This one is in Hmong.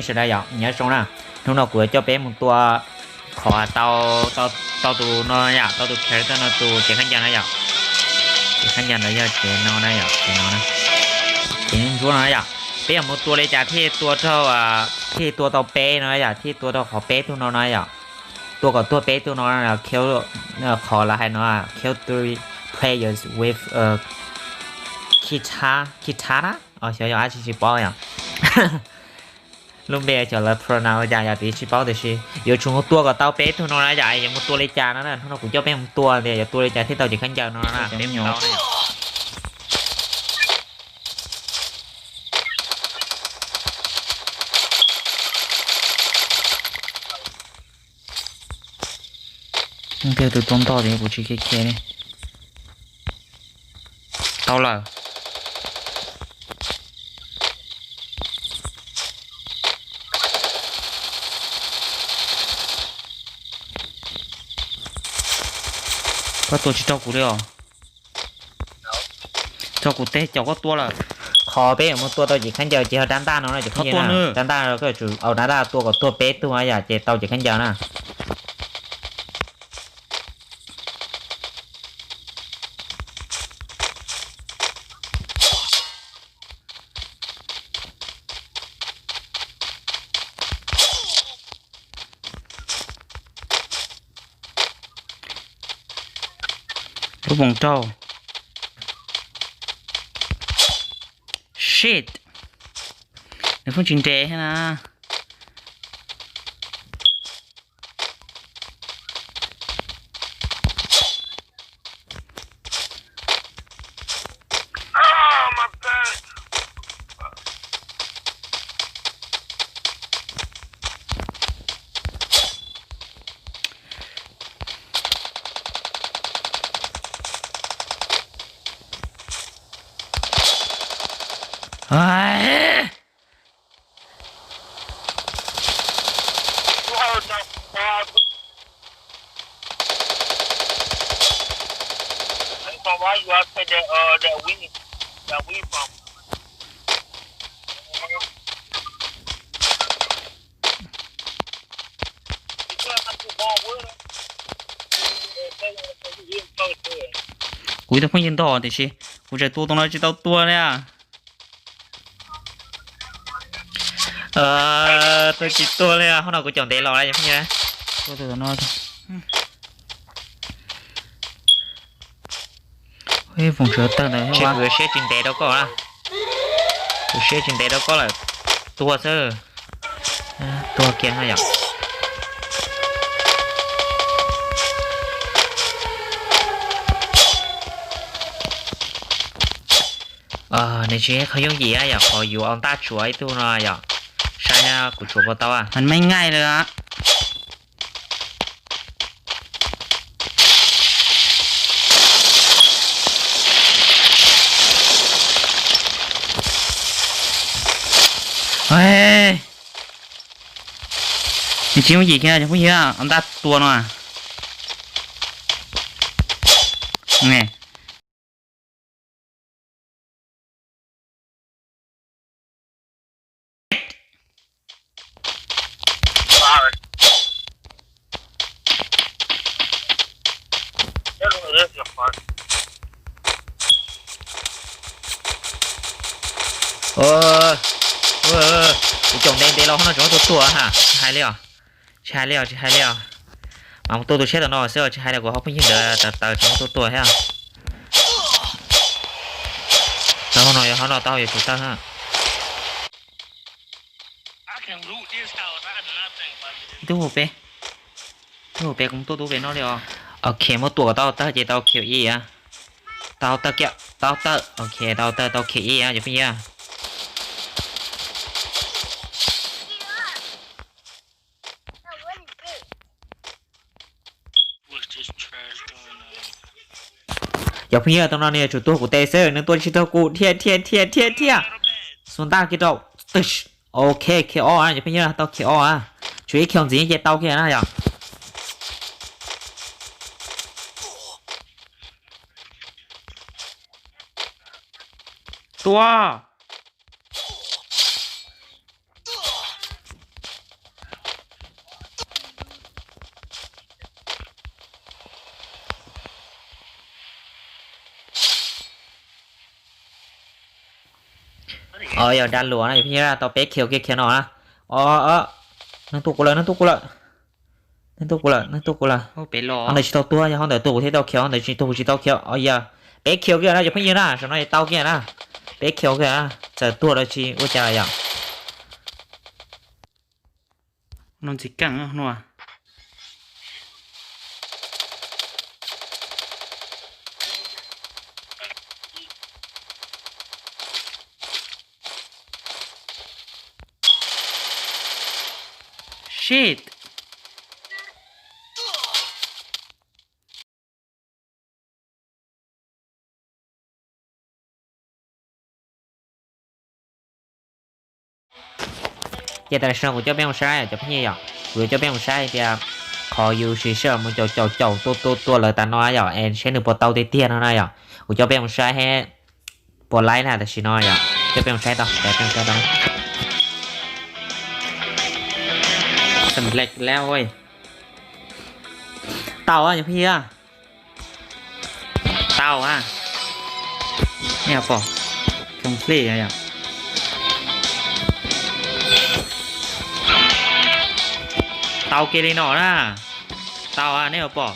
Sawv daws yom, nyob zoo na, hnub no kuv yuav coj peb mus tua qhov tau, tau tus no yom, tau tus character no tus cev khaub ncaws no yom. Cev khaub ncaws no yog cev no na yom, cev no na, cev ntsuab no yom. Peb yuav mus tua li cas thiaj tua raug, thiaj tua tau peb no yom, thiaj tua raug qhov peb tug no no yom. Tua kom tuag peb tug no, qhov lawv hais no kill three players with a kitana, kitana, xyov yog dab tsi tsis paub yom. Lub npe xyov lawv pronounce ua cas yom, tiam sis tsis paub tiam sis yuav tsum mus tua kom tau peb tug no na yom, yuav mus tua li cas no na, hnub no kuv coj peb mus tua tias yuav tua li cas thiaj tau cev khaub ncaws no na. Tus tua ntog tias kuv tsis ke ke li. Tau lawm. Koj tua tsis raug kuv li os. Raug kuv teg caum koj tua lawm. Qhov peb yuav mus tua tau cev khaub ncaws ces yog rab ntaj no na, cev khaub ncaws na. Rab ntaj koj yuav tsum au rab ntaj tua kom tuag peb tug yom ces tau cev khaub ncaws na. Lub poom raug. Shit, nws pheej tsis nres thiab na. Kuv ib tug phooj ywg ntog tiam sis kuv tseem tua tus no tsis tau tua li. Tua tsis tuag li, hauv no kuv caum ntev los lawm phooj ywg. Foom tsuav tawg ntawd, kuv siab tsis ntev rau koj na. Kuv siab tsis ntev rau koj lawm. Tuag xwb. Tuag kiag no yom. Nws tsis qhov yooj yim yom, qhov yus au ntaj tsuav ib tug no yom. Saib kuv tsuav puas tau. Hais meej ngaij lawm. Nws tsis yooj yim kiag cov phooj ywg, au ntaj tua no. Kuv caum ntev ntev los hauv no tseem muab tua tuag ha, tsis hais li os. Tsis hais li os, tsis hais li os. Mas mus tua tus tshiab tom no xwb os, tsis hais li, kuv hauv phooj ywg ntawd tawv tawv tseem muab tua tuag thiab. Tawv hauv no, hauv no tau yuav tsum tawg. Ib tug hauv peb, ib tug hauv peb, kuv mus tua tus pem no li os. Ok, muab tua kom tau tawg ces tau kill ib. Tau tawg kiag, tau tawg, ok, tau tawg, tau kill ib cov phooj ywg. Cov phooj ywg, tus no nws yuav tsum tuag kuv tes xwb, nws tua tsis raug kuv, dhia dhia dhia dhia dhia. Xuas ntaj kiag rau. Ok, K O cov phooj ywg, tau K O. Tshuav ib kiag ntxiv ces tau kiag na yom. Tua. Yog da luam na, yog pheej tau peb khiav kiag khiav no na. O, neeg tuaj kuv lawm, neeg tuaj kuv lawm. Neeg tuaj kuv lawm, neeg tuaj kuv lawm. Hov ntawd tsis tau tuag, yog hov ntawd tuag kuv thiaj tau khiav, hov ntawd tsis tuag kuv tsis tau khiav. O yog, peb khiav kiag na cov phooj ywg na, saum no tau kiag na. Peb khiav kiag, txawm tuag los tsis ua cas yom. No ntxim keej no. Shit. Ces tam sim no kuv coj peb mus saib cov phooj ywg yom, kuv yuav coj peb mus saib tias qhov yus siv sij hawm mus caum caum caum tua tua tua lawv tas no yom, es seb nws puas tau tiag tiag no na yom. Kuv coj peb mus saib seb puas laib na tam sim no yom, coj peb mus saib tau, coj peb mus saib tau. Tau, cov phooj ywg. Tau a. Nej pom, complete yom. Tau kiag li no na. Tau a, nej pom.